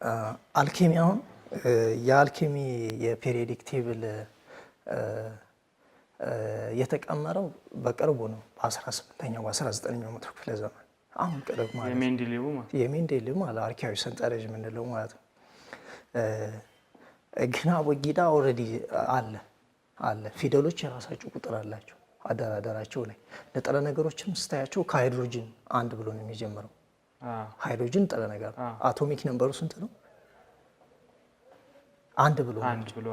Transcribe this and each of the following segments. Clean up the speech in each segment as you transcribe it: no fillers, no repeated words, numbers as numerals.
Alchemy፣ አሁን የ alchemy የ periodic table የተቀመረው በቅርቡ ነው፣ በ18ኛው በ19ኛው መቶ ክፍለ ዘመን፣ አሁን ቅርብ ማለት ነው። የሜንዴሌቡ ማለት። የሜንዴሌቭ ማለት አርኪያዊ ሰንጠረዥ የምንለው ማለት ነው። ግን አቦጊዳ already አለ። ፊደሎች የራሳቸው ቁጥር አላቸው አደራደራቸው ላይ። ንጥረ ነገሮችም ስታያቸው ከሃይድሮጅን አንድ ብሎ ነው የሚጀምረው። ሃይድሮጅን ንጥረ ነገር ነው። Atomic number ኡ ስንት ነው? አንድ ብሎ ነው። አንድ ብሎ።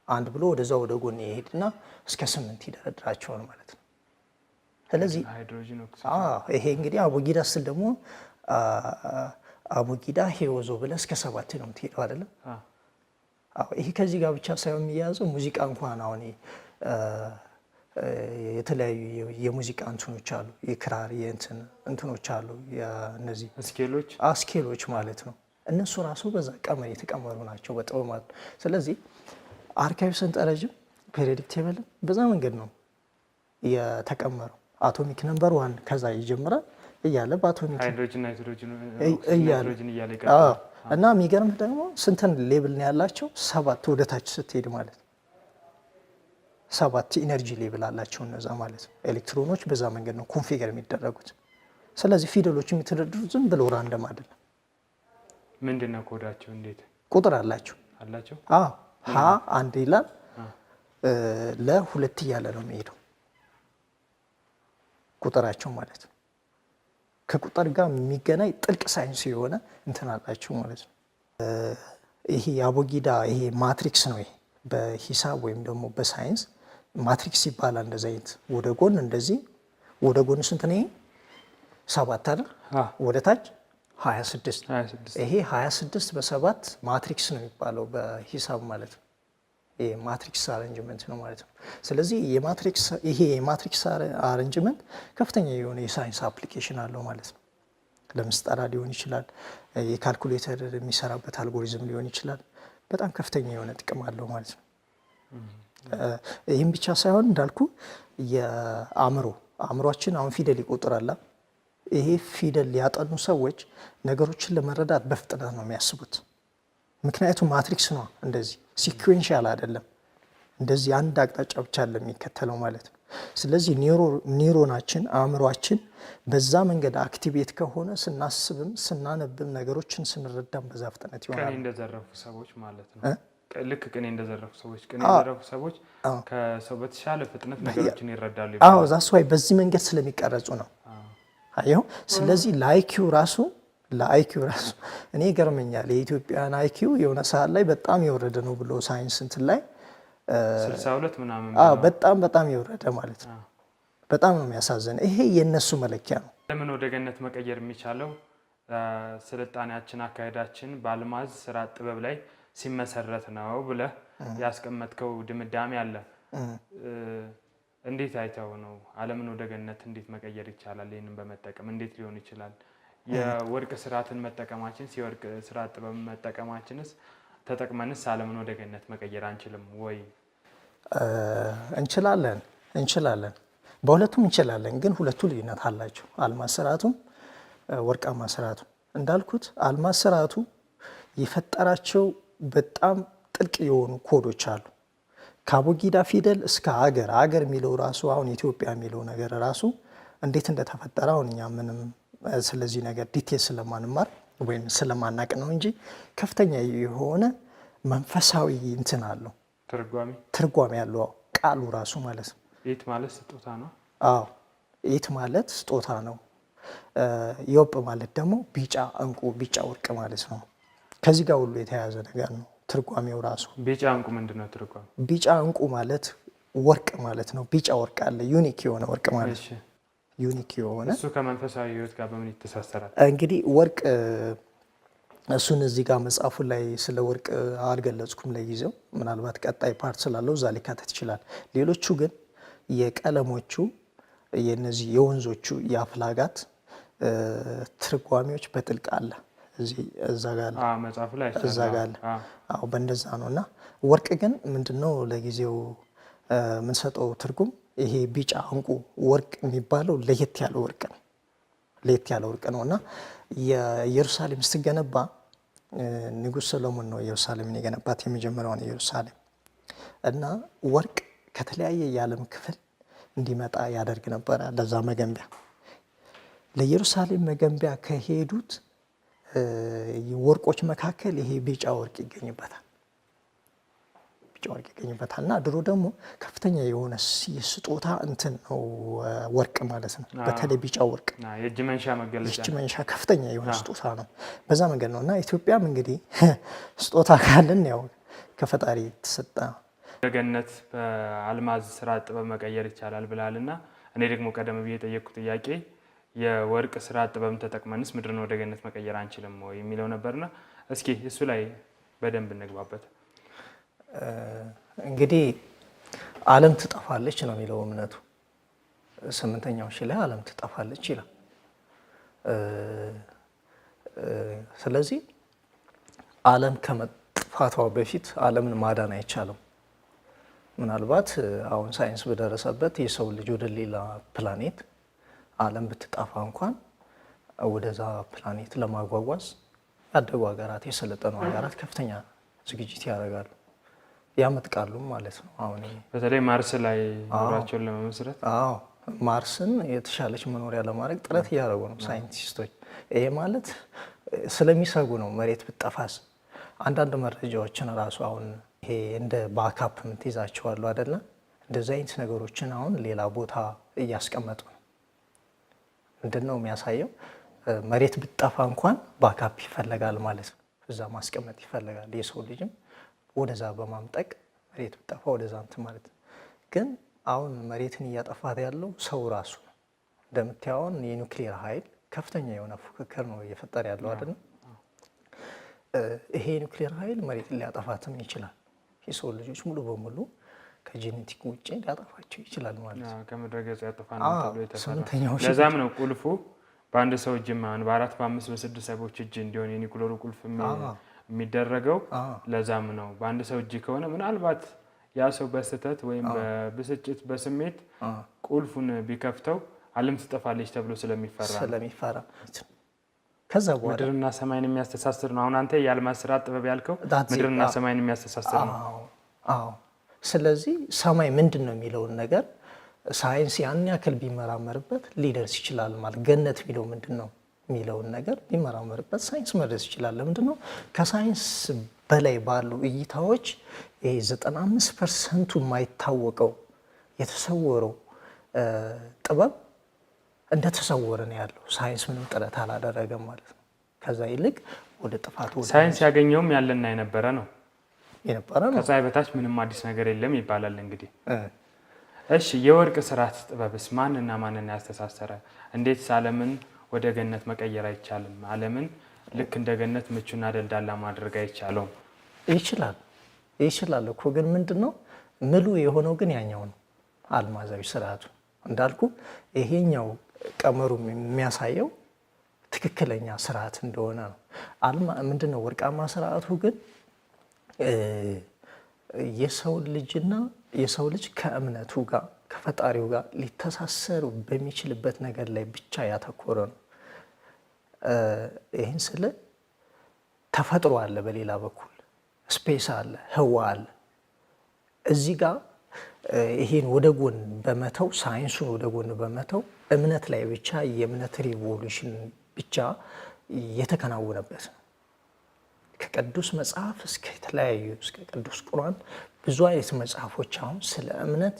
አንድ ብሎ ወደዛ ወደ ጎን ይሄድና እስከ ስምንት ይደረድራቸዋል ማለት ነው። ስለዚህ ሃይድሮጅን፣ ኦክሲጅን። ይሄ እንግዲህ አቦጊዳ ስል ደግሞ አቦጊዳ ሄወዞ ብለህ እስከ ሰባት ነው የምትሄደው፣ አይደለም? አዎ፣ ይሄ ከዚህ ጋር ብቻ ሳይሆን የሚያያዘው ሙዚቃ እንኳን አሁን የተለያዩ የሙዚቃ እንትኖች አሉ፣ የክራር የእንትን እንትኖች አሉ፣ እነዚህ Scale ኦች። Scale ኦች ማለት ነው። እነሱ ራሱ በዛ ቀመር የተቀመሩ ናቸው በጥበብ ማለት ነው። ስለዚህ አርካዊ ሰንጠረዥም periodic table ም በዛ መንገድ ነው የተቀመረው። Atomic number one ከዛ ይጀምራል እያለ በ atomic ሃይድሮጅን፣ ናይትሮጅን፣ ኦክሲጅን፣ እያለ ናይትሮጅን እያለ ይቀጥላል። እና የሚገርምህ ደግሞ ስንትን level ነው ያላቸው? ሰባት ወደ ታች ስትሄድ ማለት ነው። ሰባት energy level አላቸው እነዛ ማለት ነው። ኤሌክትሮኖች በዛ መንገድ ነው configure የሚደረጉት። ስለዚህ ፊደሎች የሚተደረደሩት ዝም ብለው random አይደለም። ምንድን ነው ኮዳቸው? እንዴት? ቁጥር አላቸው። አላቸው? አዎ፣ ሀ አንድ ይላል፣ ለ ሁለት እያለ ነው የሚሄደው ቁጥራቸው ማለት ነው። ከቁጥር ጋር የሚገናኝ ጥልቅ ሳይንስ የሆነ እንትን አላቸው ማለት ነው። ይሄ የአቦጊዳ ይሄ matrix ነው። ይሄ በሂሳብ ወይም ደግሞ በሳይንስ matrix ይባላል። እንደዚህ አይነት ወደ ጎን፣ እንደዚህ ወደ ጎን ስንት ነው ይሄ? ሰባት አይደል? ወደ ታች 26። 26። ይሄ 26 በሰባት matrix ነው የሚባለው በሂሳብ ማለት ነው። ይሄ matrix arrangement ነው ማለት ነው። ስለዚህ የ matrix ይሄ የ matrix arrangement ከፍተኛ የሆነ የሳይንስ application አለው ማለት ነው። ለምስጠራ ሊሆን ይችላል፣ የካልኩሌተር የሚሰራበት አልጎሪዝም ሊሆን ይችላል። በጣም ከፍተኛ የሆነ ጥቅም አለው ማለት ነው። ይህም ብቻ ሳይሆን እንዳልኩ የአእምሮ አእምሯችን አሁን ፊደል ይቆጥራል። ይሄ ፊደል ያጠኑ ሰዎች ነገሮችን ለመረዳት በፍጥነት ነው የሚያስቡት። ምክንያቱም matrix ነው፣ እንደዚህ sequential አይደለም። እንደዚህ አንድ አቅጣጫ ብቻ አለ የሚከተለው ማለት ነው። ስለዚህ ኒውሮናችን አእምሯችን በዛ መንገድ activate ከሆነ ስናስብም ስናነብም ነገሮችን ስንረዳም በዛ ፍጥነት ቅኔ ይሆናል። እንደዘረፉ ሰዎች ማለት ነው። ልክ ቅኔ እንደዘረፉ ሰዎች ከሰው በተሻለ ፍጥነት ነገሮችን ይረዳሉ ይባላል። That's why በዚህ መንገድ ስለሚቀረጹ ነው። አየው። ስለዚህ ለ IQ ራሱ እኔ ይገርመኛል። የኢትዮጵያን IQ የሆነ ሰዓት ላይ በጣም የወረደ ነው ብሎ ሳይንስ እንትን ላይ 62 ምናምን አዎ፣ ብለው። በጣም በጣም የወረደ ማለት ነው። በጣም ነው የሚያሳዝን። ይሄ የእነሱ መለኪያ ነው። ለምን ወደ ገነት መቀየር የሚቻለው ስልጣኔያችን፣ አካሄዳችን በአልማዝ ስራ ጥበብ ላይ ሲመሰረት ነው ብለህ ያስቀመጥከው ድምዳሜ አለ። እንዴት አይተው ነው? ዓለምን ወደ ገነት እንዴት መቀየር ይቻላል? ይህንን በመጠቀም እንዴት ሊሆን ይችላል? የወርቅ ስርዓትን መጠቀማችን፣ የወርቅ ስርዓት ጥበብ መጠቀማችንስ፣ ተጠቅመንስ ዓለምን ወደ ገነት መቀየር አንችልም ወይ? እንችላለን፣ እንችላለን፣ በሁለቱም እንችላለን። ግን ሁለቱ ልዩነት አላቸው። አልማዝ ስርዓቱም ወርቃማ ስርዓቱ፣ እንዳልኩት አልማዝ ስርዓቱ የፈጠራቸው በጣም ጥልቅ የሆኑ ኮዶች አሉ። ከአቦጊዳ ፊደል እስከ ሀገር ሀገር የሚለው ራሱ፣ አሁን ኢትዮጵያ የሚለው ነገር ራሱ እንዴት እንደተፈጠረ አሁን እኛ ምንም ስለዚህ ነገር detail ስለማንማር ወይም ስለማናቅ ነው እንጂ ከፍተኛ የሆነ መንፈሳዊ እንትን አለው። ትርጓሜ። ትርጓሜ ያለው፣ አዎ፣ ቃሉ ራሱ ማለት ነው። ኢት ማለት ስጦታ ነው። አዎ፣ ኢት ማለት ስጦታ ነው። ዮጵ ማለት ደግሞ ቢጫ እንቁ፣ ቢጫ ወርቅ ማለት ነው። ከዚህ ጋር ሁሉ የተያያዘ ነገር ነው ትርጓሜው ራሱ። ቢጫ እንቁ ምንድን ነው ትርጓሜ? ቢጫ እንቁ ማለት ወርቅ ማለት ነው። ቢጫ ወርቅ አለ፣ unique የሆነ ወርቅ ማለት ነው። Unique የሆነ እሱ ከመንፈሳዊ ሕይወት ጋር በምን ይተሳሰራል? እንግዲህ ወርቅ እሱን እዚህ ጋር መጽሐፉ ላይ ስለ ወርቅ አልገለጽኩም ለጊዜው። ምናልባት ቀጣይ part ስላለው እዛ ሊካተት ይችላል። ሌሎቹ ግን የቀለሞቹ፣ የነዚህ የወንዞቹ፣ የአፍላጋት ትርጓሜዎች በጥልቅ አለ እዚህ እዛ ጋር አለ። መጽሐፉ ላይ እዛ ጋር አለ። አይቻለሁ። አዎ፣ በእንደዛ ነው። እና ወርቅ ግን ምንድነው ለጊዜው የምንሰጠው ትርጉም? ይሄ ቢጫ እንቁ ወርቅ የሚባለው ለየት ያለ ወርቅ ነው። ለየት ያለ ወርቅ ነው እና የኢየሩሳሌም ስትገነባ ንጉሥ ሰሎሞን ነው ኢየሩሳሌምን የገነባት፣ የመጀመሪያውን ኢየሩሳሌም። እና ወርቅ ከተለያየ የዓለም ክፍል እንዲመጣ ያደርግ ነበረ ለዛ መገንቢያ። ለኢየሩሳሌም መገንቢያ ከሄዱት ወርቆች መካከል ይሄ ቢጫ ወርቅ ይገኝበታል። ቢጫ ወርቅ ይገኝበታል። እና ድሮ ደግሞ ከፍተኛ የሆነ የስጦታ እንትን ነው ወርቅ ማለት ነው። በተለይ ቢጫ ወርቅ የእጅ መንሻ መገለጫ፣ የእጅ መንሻ ከፍተኛ የሆነ ስጦታ ነው። በዛ መንገድ ነው። እና ኢትዮጵያም እንግዲህ ስጦታ ካልን ያው ከፈጣሪ የተሰጠ። ገነት በአልማዝ ስራ ጥበብ መቀየር ይቻላል ብለሃል። እና እኔ ደግሞ ቀደም ብዬ የጠየቅኩት ጥያቄ የወርቅ ስራ ጥበብን ተጠቅመንስ ምድርን ወደ ገነት መቀየር አንችልም ወይ የሚለው ነበርና እስኪ እሱ ላይ በደንብ እንግባበት። እንግዲህ ዓለም ትጠፋለች ነው የሚለው እምነቱ። 8ኛው ሺህ ላይ ዓለም ትጠፋለች ይላል። ስለዚህ ዓለም ከመጥፋቷ በፊት ዓለምን ማዳን አይቻልም። ምናልባት አሁን ሳይንስ በደረሰበት የሰው ልጅ ወደ ሌላ ፕላኔት፣ ዓለም ብትጠፋ እንኳን ወደዛ ፕላኔት ለማጓጓዝ ያደጉ ሀገራት፣ የሰለጠኑ ሀገራት ከፍተኛ ዝግጅት ያደርጋሉ፣ ያመጥቃሉ ማለት ነው። አሁን በተለይ ማርስ ላይ ኑሯቸውን ለመመስረት። አዎ፣ ማርስን የተሻለች መኖሪያ ለማድረግ ጥረት እያደረጉ ነው ሳይንቲስቶች። ይሄ ማለት ስለሚሰጉ ነው። መሬት ብትጠፋስ፣ አንዳንድ መረጃዎችን ራሱ አሁን ይሄ እንደ backup የምትይዛቸው አሉ አይደለ? እንደዚህ አይነት ነገሮችን አሁን ሌላ ቦታ እያስቀመጡ ነው። ምንድን ነው የሚያሳየው? መሬት ብትጠፋ እንኳን backup ይፈለጋል ማለት ነው። እዛ ማስቀመጥ ይፈለጋል። የሰው ልጅም ወደዛ በማምጠቅ መሬት ብትጠፋ ወደዛ እንትን ማለት ነው። ግን አሁን መሬትን እያጠፋት ያለው ሰው ራሱ ነው። እንደምታየውን የኒውክሌር ኃይል ከፍተኛ የሆነ ፉክክር ነው እየፈጠረ ያለው አይደለም። ይሄ የኒውክሌር ኃይል መሬትን ሊያጠፋትም ይችላል። የሰው ልጆች ሙሉ በሙሉ ከ genetic ውጭ ሊያጠፋቸው ይችላል ማለት ነው። ከምድረ ገጽ ያጠፋናል ተብሎ የተፈራ። 8ኛው ሺህ። ለዛም ነው ቁልፉ በአንድ ሰው እጅ የማይሆን በአራት፣ በአምስት፣ በስድስት ሰዎች እጅ እንዲሆን የኒኩለሩ ቁልፍ የሚደረገው። ለዛም ነው። በአንድ ሰው እጅ ከሆነ ምናልባት ያ ሰው በስህተት ወይም በብስጭት በስሜት ቁልፉን ቢከፍተው ዓለም ትጠፋለች ተብሎ ስለሚፈራ ነው። ስለሚፈራ ከዛ በኋላ ምድርና ሰማይን የሚያስተሳስር ነው። አሁን አንተ የአልማዝ ስራ ጥበብ ያልከው That's it። ምድርና ሰማይን የሚያስተሳስር ነው። አዎ። ስለዚህ ሰማይ ምንድን ነው የሚለውን ነገር ሳይንስ ያን ያክል ቢመራመርበት ሊደርስ ይችላል ማለት፣ ገነት የሚለው ምንድን ነው የሚለውን ነገር ቢመራመርበት ሳይንስ መድረስ ይችላል። ለምንድን ነው? ከሳይንስ በላይ ባሉ እይታዎች ይሄ 95% ኡ የማይታወቀው የተሰወረው ጥበብ እንደተሰወረ ነው ያለው። ሳይንስ ምንም ጥረት አላደረገም ማለት ነው። ከዛ ይልቅ ወደ ጥፋቱ ወደ ሳይንስ ያገኘውም ያለና የነበረ ነው። የነበረ ነው። ከፀሐይ በታች ምንም አዲስ ነገር የለም ይባላል እንግዲህ። እሺ፣ የወርቅ ስርዓት ጥበብስ ማንና ማንን ያስተሳሰረ? እንዴትስ ዓለምን ወደ ገነት መቀየር አይቻልም? ዓለምን ልክ እንደ ገነት ምቹና ደልዳላ ማድረግ አይቻለውም? ይችላል፣ ይችላል እኮ። ግን ምንድን ነው፣ ምሉ የሆነው ግን ያኛው ነው፣ አልማዛዊ ስርዓቱ። እንዳልኩ ይሄኛው ቀመሩ የሚያሳየው ትክክለኛ ስርዓት እንደሆነ ነው። አልማ ምንድን ነው፣ ወርቃማ ስርዓቱ ግን የሰው ልጅና የሰው ልጅ ከእምነቱ ጋር ከፈጣሪው ጋር ሊተሳሰሩ በሚችልበት ነገር ላይ ብቻ ያተኮረ ነው። ይህን ስለ ተፈጥሮ አለ፣ በሌላ በኩል space አለ፣ ህዋ አለ። እዚህ ጋር ይሄን ወደ ጎን በመተው፣ ሳይንሱን ወደ ጎን በመተው እምነት ላይ ብቻ የእምነት revolution ብቻ የተከናወነበት ነው። ከቅዱስ መጽሐፍ እስከ የተለያዩ እስከ ቅዱስ ቁርአን ብዙ አይነት መጽሐፎች አሁን ስለ እምነት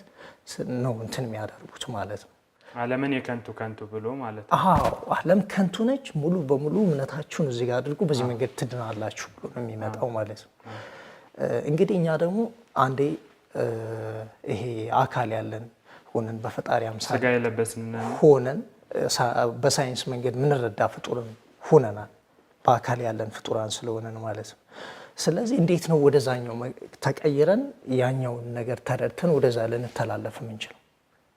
ነው እንትን የሚያደርጉት ማለት ነው። ዓለምን የከንቱ ከንቱ ብሎ ማለት ነው። አዎ፣ ዓለም ከንቱ ነች፣ ሙሉ በሙሉ እምነታችሁን እዚህ ጋር አድርጉ፣ በዚህ መንገድ ትድናላችሁ ብሎ ነው የሚመጣው ማለት ነው። እንግዲህ እኛ ደግሞ አንዴ ይሄ አካል ያለን ሆነን፣ በፈጣሪ አምሳል ስጋ የለበስን ሆነን፣ በሳይንስ መንገድ የምንረዳ ፍጡርን ሆነናል። በአካል ያለን ፍጡራን ስለሆነን ማለት ነው። ስለዚህ እንዴት ነው ወደዛኛው ተቀይረን ያኛውን ነገር ተረድተን ወደዛ ልንተላለፍ የምንችለው?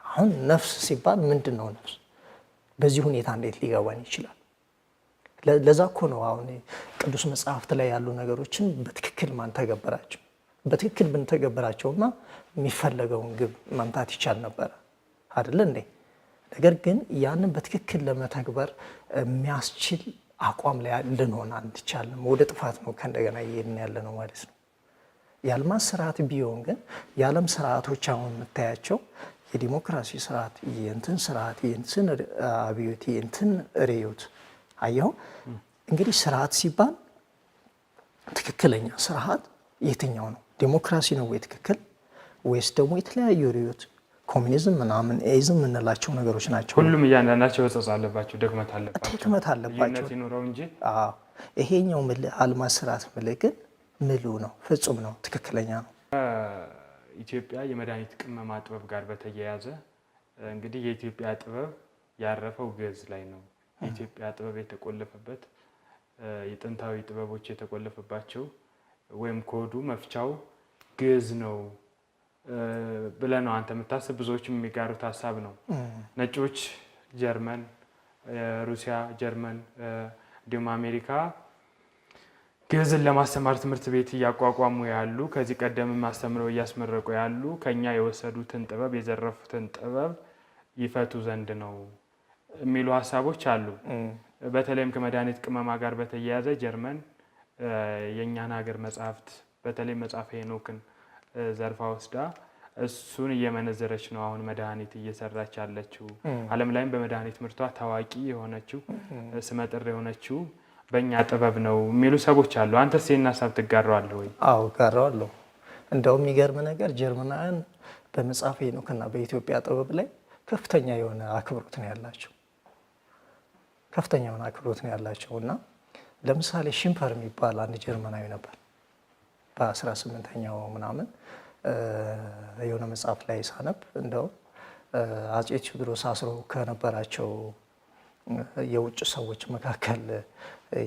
አሁን ነፍስ ሲባል ምንድን ነው ነፍስ? በዚህ ሁኔታ እንዴት ሊገባን ይችላል? ለዛ እኮ ነው አሁን ቅዱስ መጽሐፍት ላይ ያሉ ነገሮችን በትክክል ማንተገበራቸው። በትክክል ብንተገበራቸውማ የሚፈለገውን ግብ መምታት ይቻል ነበረ አይደለ እንዴ? ነገር ግን ያንን በትክክል ለመተግበር የሚያስችል አቋም ላይ ልንሆን አንቻልም። ወደ ጥፋት ነው ከእንደገና እየሄድን ያለ ነው ማለት ነው። የአልማዝ ስርዓት ቢሆን ግን የዓለም ስርዓቶች አሁን የምታያቸው የዲሞክራሲ ስርዓት፣ የእንትን ስርዓት፣ የእንትን አብዮት፣ የእንትን ርዕዮት አየኸው። እንግዲህ ስርዓት ሲባል ትክክለኛ ስርዓት የትኛው ነው? ዲሞክራሲ ነው ወይ ትክክል? ወይስ ደግሞ የተለያዩ ርዕዮት ኮሚኒዝም ምናምን ism የምንላቸው ነገሮች ናቸው? ሁሉም እያንዳንዳቸው ሕጸጽ አለባቸው፣ ድክመት አለባቸው፣ ድክመት አለባቸው። ልዩነት ይኑረው እንጂ። አዎ፣ ይሄኛው አልማዝ ስርዓት ምልህ ግን ምሉ ነው፣ ፍጹም ነው፣ ትክክለኛ ነው። ኢትዮጵያ የመድኃኒት ቅመማ ጥበብ ጋር በተያያዘ እንግዲህ የኢትዮጵያ ጥበብ ያረፈው ግዕዝ ላይ ነው። የኢትዮጵያ ጥበብ የተቆለፈበት፣ የጥንታዊ ጥበቦች የተቆለፈባቸው ወይም ኮዱ መፍቻው ግዕዝ ነው ብለህ ነው አንተ የምታስብ፣ ብዙዎችም የሚጋሩት ሀሳብ ነው። ነጮች ጀርመን፣ ሩሲያ፣ ጀርመን እንዲሁም አሜሪካ ግዕዝን ለማስተማር ትምህርት ቤት እያቋቋሙ ያሉ፣ ከዚህ ቀደም አስተምረው እያስመረቁ ያሉ ከኛ የወሰዱትን ጥበብ፣ የዘረፉትን ጥበብ ይፈቱ ዘንድ ነው የሚሉ ሀሳቦች አሉ። በተለይም ከመድኃኒት ቅመማ ጋር በተያያዘ ጀርመን የእኛን ሀገር መጽሐፍት በተለይ መጽሐፈ ሄኖክን ዘርፋ ወስዳ እሱን እየመነዘረች ነው አሁን መድኃኒት እየሰራች ያለችው። ዓለም ላይም በመድኃኒት ምርቷ ታዋቂ የሆነችው፣ ስመጥር የሆነችው በእኛ ጥበብ ነው የሚሉ ሰዎች አሉ። አንተስ ይህን ሀሳብ ትጋራዋለህ ወይ? አዎ፣ እጋራዋለሁ። እንደውም የሚገርም ነገር ጀርመናውያን በመጽሐፈ ሄኖክና በኢትዮጵያ ጥበብ ላይ ከፍተኛ የሆነ አክብሮት ነው ያላቸው። ከፍተኛ የሆነ አክብሮት ነው ያላቸው እና ለምሳሌ ሽምፐር የሚባል አንድ ጀርመናዊ ነበር። በ18ኛው ምናምን የሆነ መጽሐፍ ላይ ሳነብ እንደው አፄ ቴዎድሮስ አስሮ ከነበራቸው የውጭ ሰዎች መካከል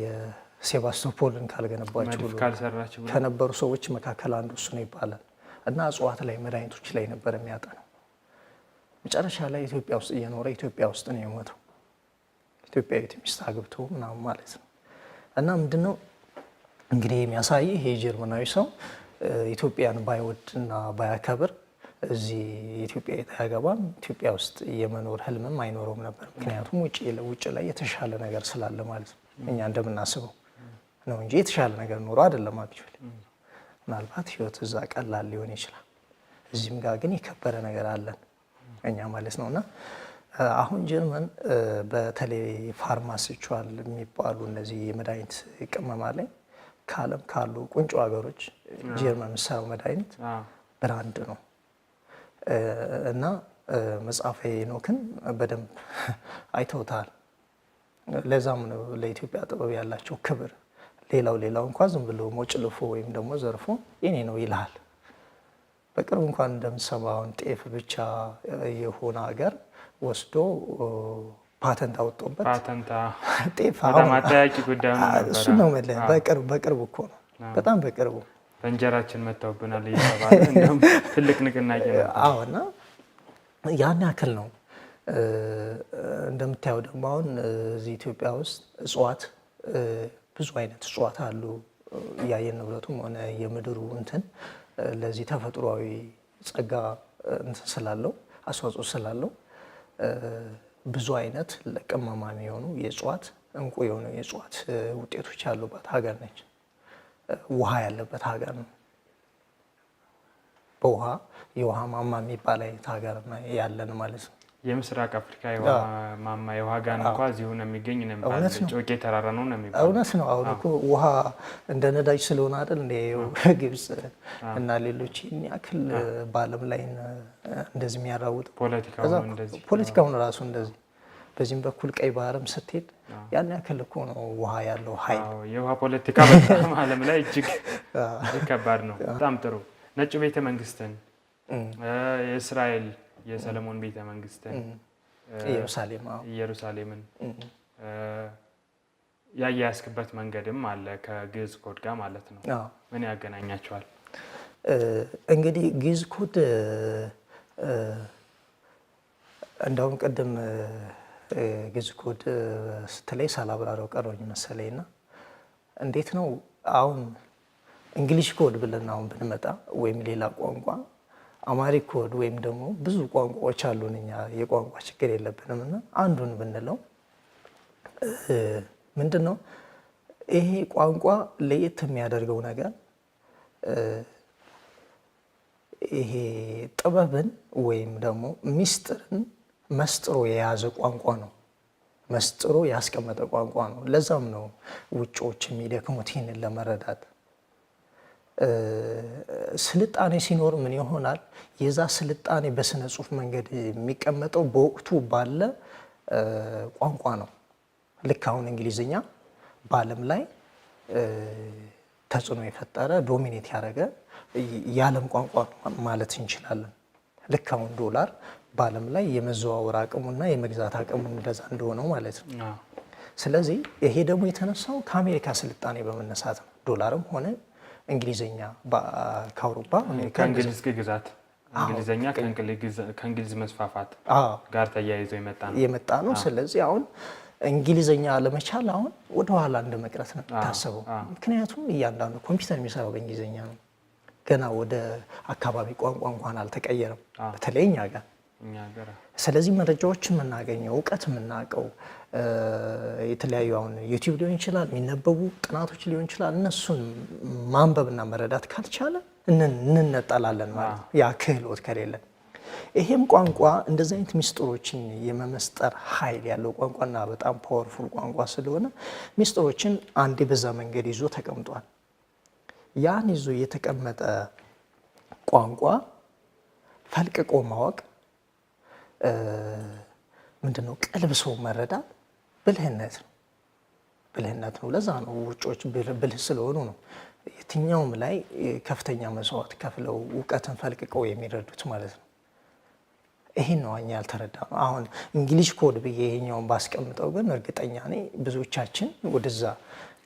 የሴባስቶፖልን ካልገነባቸው ከነበሩ ሰዎች መካከል አንዱ እሱ ነው ይባላል። እና እጽዋት ላይ መድኃኒቶች ላይ ነበር የሚያጠነው። መጨረሻ ላይ ኢትዮጵያ ውስጥ እየኖረ ኢትዮጵያ ውስጥ ነው የሞተው። ኢትዮጵያዊት ሚስት አግብቶ ምናምን ማለት ነው። እና ምንድነው እንግዲህ የሚያሳይ ይሄ ጀርመናዊ ሰው ኢትዮጵያን ባይወድና ባያከብር እዚህ ኢትዮጵያ አያገባም፣ ኢትዮጵያ ውስጥ የመኖር ህልምም አይኖረውም ነበር። ምክንያቱም ውጭ ላይ የተሻለ ነገር ስላለ ማለት ነው። እኛ እንደምናስበው ነው እንጂ የተሻለ ነገር ኖሮ አይደለም። Actually ምናልባት ህይወት እዛ ቀላል ሊሆን ይችላል። እዚህም ጋር ግን የከበረ ነገር አለን እኛ ማለት ነው። እና አሁን ጀርመን በተለይ pharmaceutical የሚባሉ እነዚህ የመድኃኒት ቅመማ ላይ ከዓለም ካሉ ቁንጮ ሀገሮች ጀርመን የምትሰራው መድኃኒት brand ነው። እና መጽሐፈ ሄኖክን በደንብ አይተውታል። ለዛም ነው ለኢትዮጵያ ጥበብ ያላቸው ክብር። ሌላው ሌላው እንኳ ዝም ብሎ ሞጭልፎ ወይም ደግሞ ዘርፎ የኔ ነው ይልሃል። በቅርብ እንኳን እንደምሰማውን ጤፍ ብቻ የሆነ ሀገር ወስዶ ፓተንት አወጣበት። ጤፍ እሱ ነው የምልህ። በቅርቡ እኮ ነው፣ በጣም በቅርቡ። በእንጀራችን መጥተውብናል እየተባለ እንደውም ትልቅ ንቅናቄ ነው። አዎ፣ እና ያን ያክል ነው። እንደምታየው ደግሞ አሁን እዚህ ኢትዮጵያ ውስጥ እጽዋት ብዙ አይነት እጽዋት አሉ። የአየር ንብረቱም ሆነ የምድሩ እንትን ለዚህ ተፈጥሯዊ ጸጋ እንትን ስላለው፣ አስተዋጽኦ ስላለው ብዙ አይነት ለቅመማ የሆኑ የእጽዋት፣ እንቁ የሆኑ የእጽዋት ውጤቶች ያሉባት ሀገር ነች። ውሃ ያለበት ሀገር ነው። በውሃ የውሃ ማማ የሚባል አይነት ሀገር ያለን ማለት ነው። የምስራቅ አፍሪካ የውሃ ማማ፣ የውሃ ጋን እንኳ እዚሁ ነው የሚገኝ ነው የሚባለው። ጮቄ ተራራ ነው ነው የሚባለው። እውነት ነው። አሁን እኮ ውሃ እንደ ነዳጅ ስለሆነ አይደል እንደ ግብጽ እና ሌሎች ይህን ያክል በዓለም ላይ እንደዚህ የሚያራውጥ ፖለቲካውን ራሱ እንደዚህ በዚህም በኩል ቀይ ባህርም ስትሄድ ያን ያክል እኮ ነው ውሃ ያለው ኃይል። የውሃ ፖለቲካ በጣም ዓለም ላይ እጅግ ከባድ ነው። በጣም ጥሩ። ነጩ ቤተ መንግስትን፣ የእስራኤል የሰለሞን ቤተ መንግስትን፣ ኢየሩሳሌምን ያያያዝክበት መንገድም አለ ከግዕዝ ኮድ ጋር ማለት ነው። ምን ያገናኛቸዋል? እንግዲህ ግዕዝ ኮድ እንደውም ቅድም ግዕዝ ኮድ ስትለይ ሳላብራራው ቀረኝ መሰለኝ። እና እንዴት ነው አሁን English code ብለን አሁን ብንመጣ ወይም ሌላ ቋንቋ Amharic code ወይም ደግሞ ብዙ ቋንቋዎች አሉን፣ እኛ የቋንቋ ችግር የለብንም። እና አንዱን ብንለው ምንድን ነው ይሄ ቋንቋ ለየት የሚያደርገው ነገር? ይሄ ጥበብን ወይም ደግሞ ሚስጥርን መስጥሮ የያዘ ቋንቋ ነው። መስጥሮ ያስቀመጠ ቋንቋ ነው። ለዛም ነው ውጮች የሚደክሙት ይህንን ለመረዳት። ስልጣኔ ሲኖር ምን ይሆናል? የዛ ስልጣኔ በስነ ጽሁፍ መንገድ የሚቀመጠው በወቅቱ ባለ ቋንቋ ነው። ልክ አሁን እንግሊዝኛ በዓለም ላይ ተጽዕኖ የፈጠረ፣ dominate ያደረገ የዓለም ቋንቋ ማለት እንችላለን። ልክ አሁን ዶላር በዓለም ላይ የመዘዋወር አቅሙና የመግዛት አቅሙ እንደዛ እንደሆነው ማለት ነው። ስለዚህ ይሄ ደግሞ የተነሳው ከአሜሪካ ስልጣኔ በመነሳት ነው። ዶላርም ሆነ እንግሊዝኛ ከአውሮፓ አሜሪካ ከእንግሊዝ ግዛት፣ እንግሊዝኛ ከእንግሊዝ መስፋፋት ጋር ተያይዞ የመጣ ነው። የመጣ ነው። ስለዚህ አሁን እንግሊዝኛ አለመቻል አሁን ወደኋላ እንደ መቅረት ነው የሚታሰበው። ምክንያቱም እያንዳንዱ ኮምፒውተር የሚሰራው በእንግሊዝኛ ነው። ገና ወደ አካባቢ ቋንቋ እንኳን አልተቀየረም፣ በተለይ እኛ ጋር። ስለዚህ መረጃዎችን የምናገኘው፣ እውቀት የምናውቀው፣ የተለያዩ አሁን YouTube ሊሆን ይችላል፣ የሚነበቡ ጥናቶች ሊሆን ይችላል። እነሱን ማንበብና መረዳት ካልቻለ እንነጠላለን ማለት ነው፣ ያ ክህሎት ከሌለን። ይሄም ቋንቋ እንደዚህ አይነት ሚስጥሮችን የመመስጠር ኃይል ያለው ቋንቋና በጣም powerful ቋንቋ ስለሆነ ሚስጥሮችን አንዴ በዛ መንገድ ይዞ ተቀምጧል። ያን ይዞ የተቀመጠ ቋንቋ ፈልቅቆ ማወቅ፣ ምንድን ነው፣ ቀልብሶ መረዳት ብልህነት ነው። ብልህነት ነው። ለዛ ነው ውጮች ብልህ ስለሆኑ ነው የትኛውም ላይ ከፍተኛ መስዋዕት ከፍለው እውቀትን ፈልቅቀው የሚረዱት ማለት ነው። ይሄን ነው እኛ ያልተረዳነው። አሁን English code ብዬ ይሄኛውን ባስቀምጠው ግን እርግጠኛ ነኝ ብዙዎቻችን ወደዛ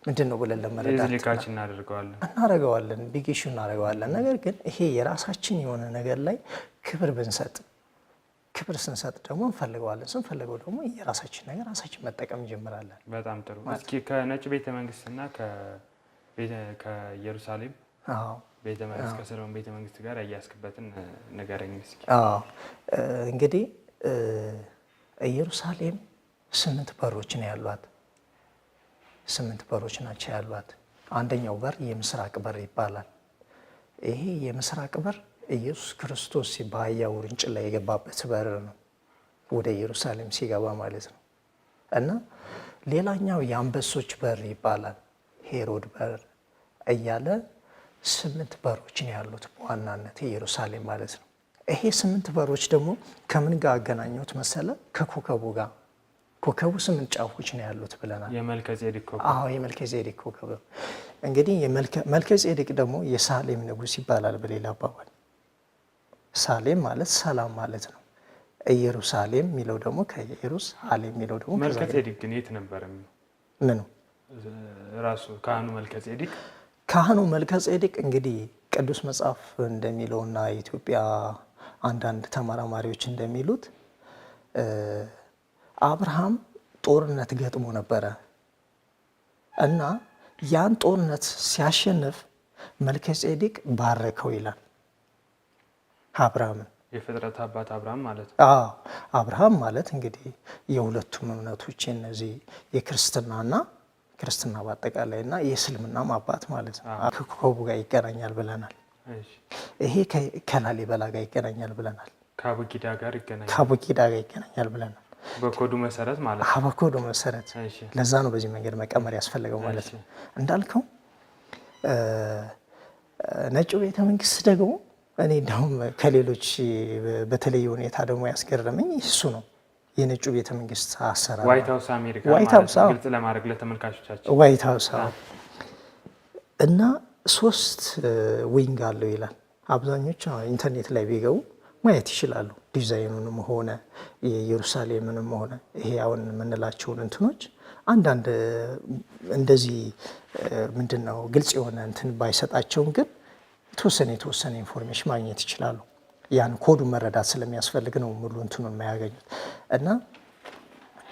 ምንድን ነው ብለን ለመረዳት እናደርገዋለን። እናደርገዋለን፣ big issue እናደርገዋለን። ነገር ግን ይሄ የራሳችን የሆነ ነገር ላይ ክብር ብንሰጥ፣ ክብር ስንሰጥ ደግሞ እንፈልገዋለን። ስንፈልገው ደግሞ የራሳችን ነገር ራሳችን መጠቀም እንጀምራለን። በጣም ጥሩ። እስኪ ከነጭ ቤተ መንግስትና ከኢየሩሳሌም ቤተ መንግስት፣ ከሰለሞን ቤተ መንግስት ጋር ያያስክበትን ንገረኝ እስኪ። አዎ፣ እንግዲህ ኢየሩሳሌም ስምንት በሮች ነው ያሏት። ስምንት በሮች ናቸው ያሏት። አንደኛው በር የምስራቅ በር ይባላል። ይሄ የምስራቅ በር ኢየሱስ ክርስቶስ በአህያ ውርንጭላ የገባበት በር ነው፣ ወደ ኢየሩሳሌም ሲገባ ማለት ነው። እና ሌላኛው የአንበሶች በር ይባላል፣ ሄሮድ በር እያለ ስምንት በሮች ነው ያሉት በዋናነት ኢየሩሳሌም ማለት ነው። ይሄ ስምንት በሮች ደግሞ ከምን ጋር አገናኘሁት መሰለ? ከኮከቡ ጋር። ኮከቡ ስምንት ጫፎች ነው ያሉት ብለናል። የመልከ ጼዴቅ ኮከብ። አዎ፣ የመልከ ጼዴቅ ኮከብ። እንግዲህ መልከ ጼዴቅ ደግሞ የሳሌም ንጉሥ ይባላል በሌላ አባባል። ሳሌም ማለት ሰላም ማለት ነው። ኢየሩሳሌም የሚለው ደግሞ ከኢየሩሳሌም የሚለው ደግሞ መልከ ጼዴቅ ግን የት ነበር? ምኑ? ራሱ ካህኑ መልከ ጼዴቅ። ካህኑ መልከ ጼዴቅ እንግዲህ ቅዱስ መጽሐፍ እንደሚለውና የኢትዮጵያ አንዳንድ ተመራማሪዎች እንደሚሉት አብርሃም ጦርነት ገጥሞ ነበረ እና ያን ጦርነት ሲያሸንፍ መልከ ጼዴቅ ባረከው ይላል አብርሃምን። የፍጥረት አባት አብርሃም ማለት ነው። አዎ፣ አብርሃም ማለት እንግዲህ የሁለቱም እምነቶች እነዚህ የክርስትናና ክርስትና በአጠቃላይ እና የእስልምናም አባት ማለት ነው። ከኮከቡ ጋር ይገናኛል ብለናል። ይሄ ከላሊበላ ጋር ይገናኛል ብለናል። ከአቡጊዳ ጋር ይገናኛል። ከአቡጊዳ ጋር ይገናኛል ብለናል። በኮዱ መሰረት ማለት ነው። በኮዱ መሰረት። ለዛ ነው በዚህ መንገድ መቀመር ያስፈለገው ማለት ነው። እንዳልከው ነጩ ቤተ መንግስት ደግሞ እኔ እንደውም ከሌሎች በተለየ ሁኔታ ደግሞ ያስገረመኝ እሱ ነው። የነጩ ቤተ መንግስት አሰራር። ዋይት ሀውስ አሜሪካ። ዋይት ሀውስ። ግልጽ ለማድረግ ለተመልካቾቻችን። ዋይት ሀውስ እና ሶስት wing አለው ይላል። አብዛኞቹ ኢንተርኔት ላይ ቢገቡ ማየት ይችላሉ። ዲዛይኑንም ሆነ የኢየሩሳሌምንም ሆነ ይሄ አሁን የምንላቸውን እንትኖች አንዳንድ እንደዚህ ምንድን ነው ግልጽ የሆነ እንትን ባይሰጣቸውም ግን የተወሰነ የተወሰነ information ማግኘት ይችላሉ። ያን ኮዱን መረዳት ስለሚያስፈልግ ነው ሙሉ እንትኑን የማያገኙት። እና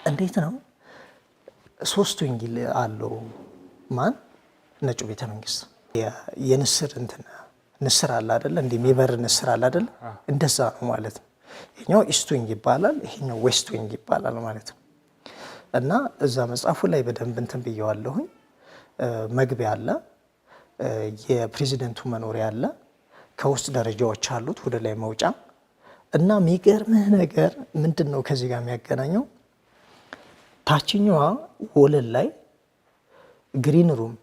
እንዴት ነው ሶስቱ wing አለው ማን ነጩ ቤተ መንግስት የንስር እንትን ንስር አለ አይደለ? እንዲህ የሚበር ንስር አለ አይደለ? እንደዛ ነው ማለት ነው። ይሄኛው east wing ይባላል፣ ይሄኛው west wing ይባላል ማለት ነው። እና እዛ መጽሐፉ ላይ በደንብ እንትን ብየዋለሁኝ። መግቢያ አለ፣ የፕሬዚደንቱ መኖሪያ አለ፣ ከውስጥ ደረጃዎች አሉት ወደ ላይ መውጫ። እና የሚገርምህ ነገር ምንድን ነው ከዚህ ጋር የሚያገናኘው፣ ታችኛዋ ወለል ላይ green room፣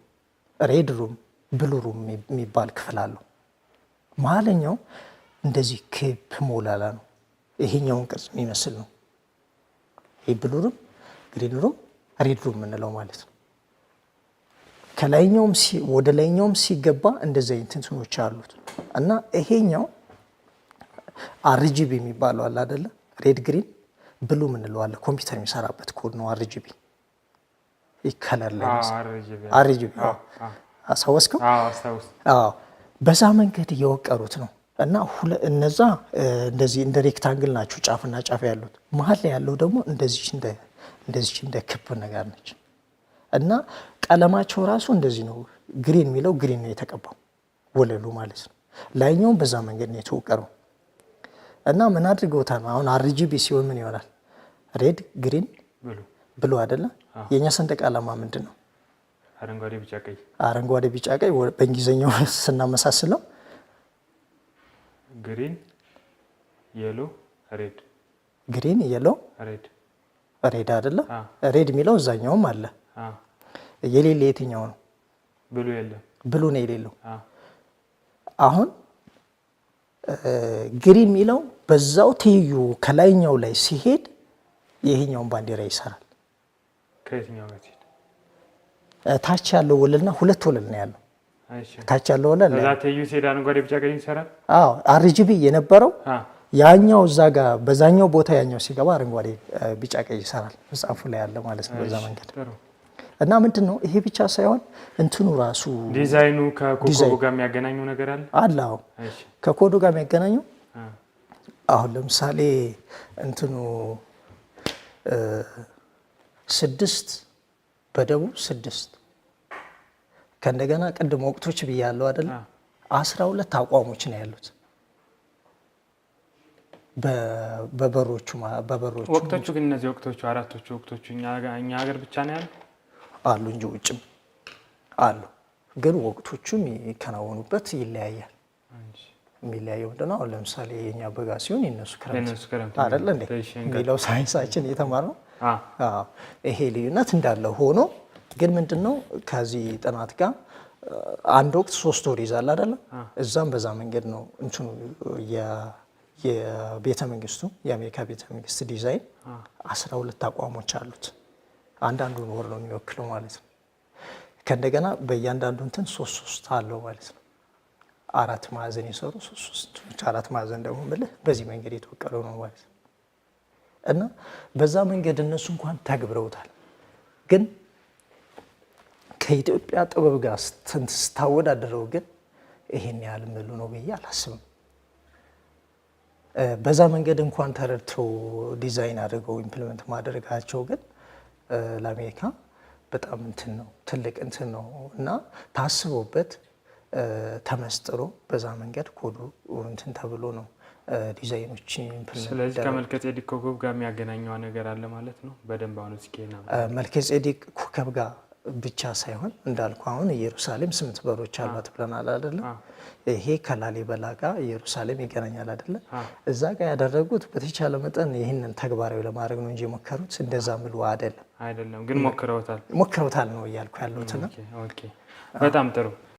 red room፣ blue room የሚባል ክፍል አለው። መሀለኛው እንደዚህ ክብ ሞላላ ነው። ይሄኛውን ቅርጽ የሚመስል ነው። ይህ blue room፣ green room፣ red room የምንለው ማለት ነው። ከላይኛውም ወደ ላይኛውም ሲገባ እንደዚህ አይነት እንትኖች አሉት። እና ይሄኛው RGB የሚባለው አለ አይደለ? Red, green, blue የምንለው አለ። ኮምፒውተር የሚሰራበት ኮድ ነው RGB። ይህ color ላይ RGB አስታወስከው? አዎ፣ በዛ መንገድ እየወቀሩት ነው። እና እነዛ እንደዚህ እንደ rectangle ናቸው ጫፍና ጫፍ ያሉት። መሀል ላይ ያለው ደግሞ እንደዚህ እንደ ክብ ነገር ነች። እና ቀለማቸው ራሱ እንደዚህ ነው። Green የሚለው green ነው የተቀባው ወለሉ ማለት ነው። ላይኛውም በዛ መንገድ ነው የተወቀረው። እና ምን አድርገውታል? አሁን RGB ሲሆን ምን ይሆናል? Red, green, blue አይደለ? የእኛ ሰንደቅ ዓላማ ምንድን ነው? አረንጓዴ፣ ቢጫ፣ ቀይ። አረንጓዴ፣ ቢጫ፣ ቀይ። በእንግሊዝኛው ስናመሳስለው? Green, yellow, red። Green, yellow, red። Red አይደለ? Red የሚለው እዛኛውም አለ። የሌለ የትኛው ነው? Blue የለም። Blue ነው የሌለው። አሁን green የሚለው በዛው ትይዩ ከላይኛው ላይ ሲሄድ ይሄኛውን ባንዲራ ይሰራል። ከየትኛው ጋር ሲሄድ? ታች ያለው ወለልና ሁለት ወለል ነው ያለው። ታች ያለው ወለል በዛ ትይዩ ሲሄድ አረንጓዴ፣ ቢጫ፣ ቀይ ይሰራል። አዎ፣ RGB የነበረው ያኛው እዛ ጋር በዛኛው ቦታ ያኛው ሲገባ አረንጓዴ፣ ቢጫ፣ ቀይ ይሰራል። መጽሐፉ ላይ ያለ ማለት ነው በዛ መንገድ። እና ምንድን ነው፣ ይሄ ብቻ ሳይሆን እንትኑ ራሱ ዲዛይኑ ከኮከቡ ጋር የሚያገናኘው ነገር አለ? አለ። አዎ፣ ከኮዱ ጋር የሚያገናኘው አሁን ለምሳሌ እንትኑ 6 በደቡብ 6፣ ከእንደገና ቅድም ወቅቶች ብያለሁ አይደለ? 12 አቋሞች ነው ያሉት በበሮቹ በበሮቹ። ወቅቶቹ ግን እነዚህ ወቅቶቹ አራቶቹ ወቅቶቹ እኛ ሀገር ብቻ ነው ያሉ? አሉ እንጂ፣ ውጭም አሉ። ግን ወቅቶቹ የሚከናወኑበት ይለያያል። የሚለያየው ምንድነው? አሁን ለምሳሌ የኛ በጋ ሲሆን የነሱ ክረምት አይደለ እንዴ የሚለው ሳይንሳችን የተማርነው። ይሄ ልዩነት እንዳለ ሆኖ ግን ምንድነው ከዚህ ጥናት ጋር አንድ ወቅት 3 ወር ይዛል አይደለ? እዛም በዛ መንገድ ነው እንትኑ የቤተ መንግስቱ፣ የአሜሪካ ቤተ መንግስት ዲዛይን 12 አቋሞች አሉት። አንዳንዱን ወር ነው የሚወክለው ማለት ነው። ከእንደገና በእያንዳንዱ እንትን ሶስት ሶስት አለው ማለት ነው። አራት ማዕዘን የሰሩ ሶስት ሶስት፣ አራት ማዕዘን ደግሞ ምልህ በዚህ መንገድ የተወቀለው ነው ማለት ነው። እና በዛ መንገድ እነሱ እንኳን ተግብረውታል። ግን ከኢትዮጵያ ጥበብ ጋር ስታወዳደረው ግን ይሄን ያህል ምሉ ነው ብዬ አላስብም። በዛ መንገድ እንኳን ተረድተው ዲዛይን አድርገው implement ማድረጋቸው ግን ለአሜሪካ በጣም እንትን ነው፣ ትልቅ እንትን ነው። እና ታስቦበት ተመስጥሮ በዛ መንገድ ኮዱ እንትን ተብሎ ነው ዲዛይኖች implement። ስለዚህ ከመልከ ጼዴቅ ኮከብ ጋር የሚያገናኘው ነገር አለ ማለት ነው። በደንብ አሁን እስኪ መልከ ጼዴቅ ኮከብ ጋር ብቻ ሳይሆን እንዳልኩ አሁን ኢየሩሳሌም ስምንት በሮች አሏት ብለናል አይደለ? ይሄ ከላሊበላ ጋር ኢየሩሳሌም ይገናኛል አይደለ? እዛ ጋር ያደረጉት በተቻለ መጠን ይህንን ተግባራዊ ለማድረግ ነው እንጂ የሞከሩት እንደዛ ምሉ አይደለም። አይደለም፣ ግን ሞክረውታል። ሞክረውታል ነው እያልኩ ያለሁት። Okay፣ በጣም ጥሩ።